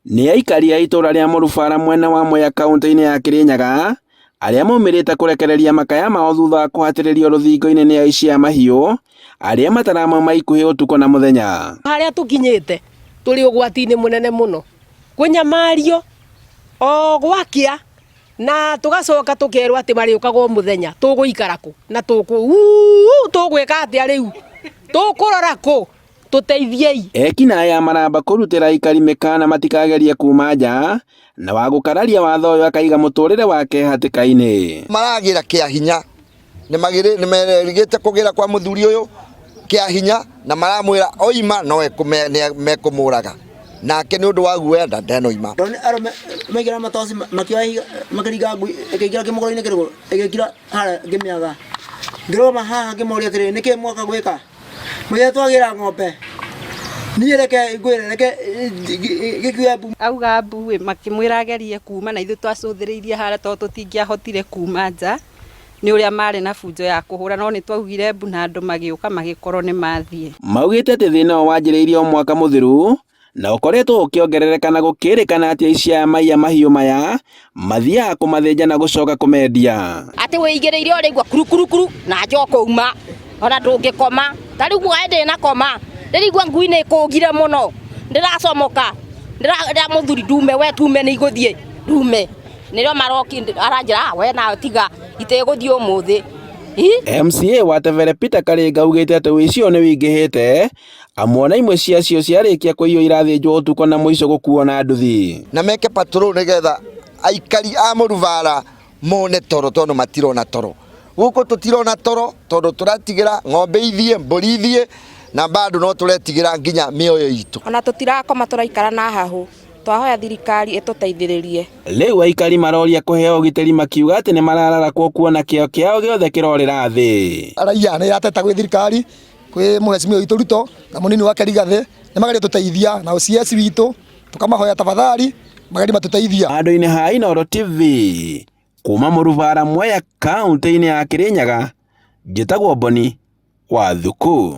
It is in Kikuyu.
Nĩ aikari a itũra rĩa Mũrubara mwena wa Mwea kaũntĩ-inĩ ya Kĩrĩnyaga arĩa maumĩrĩte kũrekereria makaya mao thutha wa kũhatĩrĩrio rũthingo-inĩ nĩ aici a mahiũ arĩa mataramauma ikuhĩ ũtukũ na mũthenya. Harĩa tũkinyĩte tũrĩ ũgwati-inĩ mũnene mũno, kũnyamario o gwakĩa na tũgacoka tũkerwo atĩ marĩũkaga o mũthenya, tũgũikara kũ na tũkũ tũgwĩka atĩa rĩu, tũkũrora kũ? Tũteithiei. Ekinaĩ aya maramba kũrutĩra aikari mĩkana matikagerie kuma nja na wa gũkararia watho ũyũ akaiga mũtũrĩre wake hatĩka-inĩ. Maragĩra kĩa hinya, nĩ merĩgĩte kũgĩra kwa mũthuri ũyũ kĩa hinya na maramwĩra oima no mekũmũraga, nake nĩ ũndũ wa guoya ndanoima. Ndonire arũme maigĩra matoci makĩoya ihiga makĩringa ngui ĩkĩingĩra kĩmũgũrũ-inĩ kĩrũgũ ĩgĩkira harĩa ngĩmĩaga. Ngĩrũgama haha ngĩmoria atĩrĩrĩ, nĩkĩ mwoka gwĩka? Mũthenya twagĩra ng'ombe niĩ reke ngwĩre reke gĩkue mbu. Auga mbu ĩ, makĩmwĩra agerie kuma na ithuĩ twacũthĩrĩirie harĩa tondũ tũtingĩahotire kuma nja nĩ ũrĩa marĩ na bunjo ya kũhũra, no nĩ twaugire mbu na andũ magĩũka magĩkorwo nĩ mathiĩ. Maugĩte atĩ thĩna ũyũ wanjĩrĩirie o mwaka mũthiru na ũkoretwo ũkĩongerereka na gũkĩrĩkana atĩ aici aya maiya mahiũ maya mathiaga kũmathĩnja na gũcoka kũmendia. Atĩ wĩigĩrĩire ũrĩigua kuru kuru kuru na nja ũkũuma ona ndũngĩkoma ta rĩu mwaĩ ndĩnakoma ndĩraigua ngui nĩ ĩkũgire mũno ndĩracomoka ndĩra mũthuri ndume we tume nĩ igũthiĩ ndume nĩrĩo maroki aranjĩra "Ah, we nawe tiga itegũthiĩ ũmũthĩ." MCA wa Tebere Peter Karinga augĩte atĩ ũici ũyũ nĩ wĩingĩhĩte amu ona imwe ciacio ciarĩkia kũiywo irathĩnjwo ũtukũ na mũico gũkuo na nduthi. Na meke patrol nĩgetha aikari a Mũrubara mone toro tondũ matirona toro. Gũkũ tũtirona toro tondũ tũratigĩra ng'ombe ithiĩ, mbũri ithiĩ na bado no tũretigĩra nginya mĩoyo itũ. Ona tũtirakoma tũraikara na hahũ, twahoya thirikari ĩtũteithĩrĩrie. Rĩu aikari maroria kũheo ũgitĩri makiuga atĩ nĩ marararakwo kuona kĩo kĩao gĩothe kĩrorĩra thĩ. Raia nĩ irateta gwĩ thirikari kwĩ mũhecimiwa witũ Ruto na mũnini wake Rigathĩ nĩ magerie tũteithia na OCS witũ tũkamahoya tafadhali magerie matũteithia. Handũ-inĩ ha Inooro TV kuma Mũrubara Mwea kaũntĩ-inĩ ya Kĩrĩnyaga, njĩtagwo Boni wa Thuku.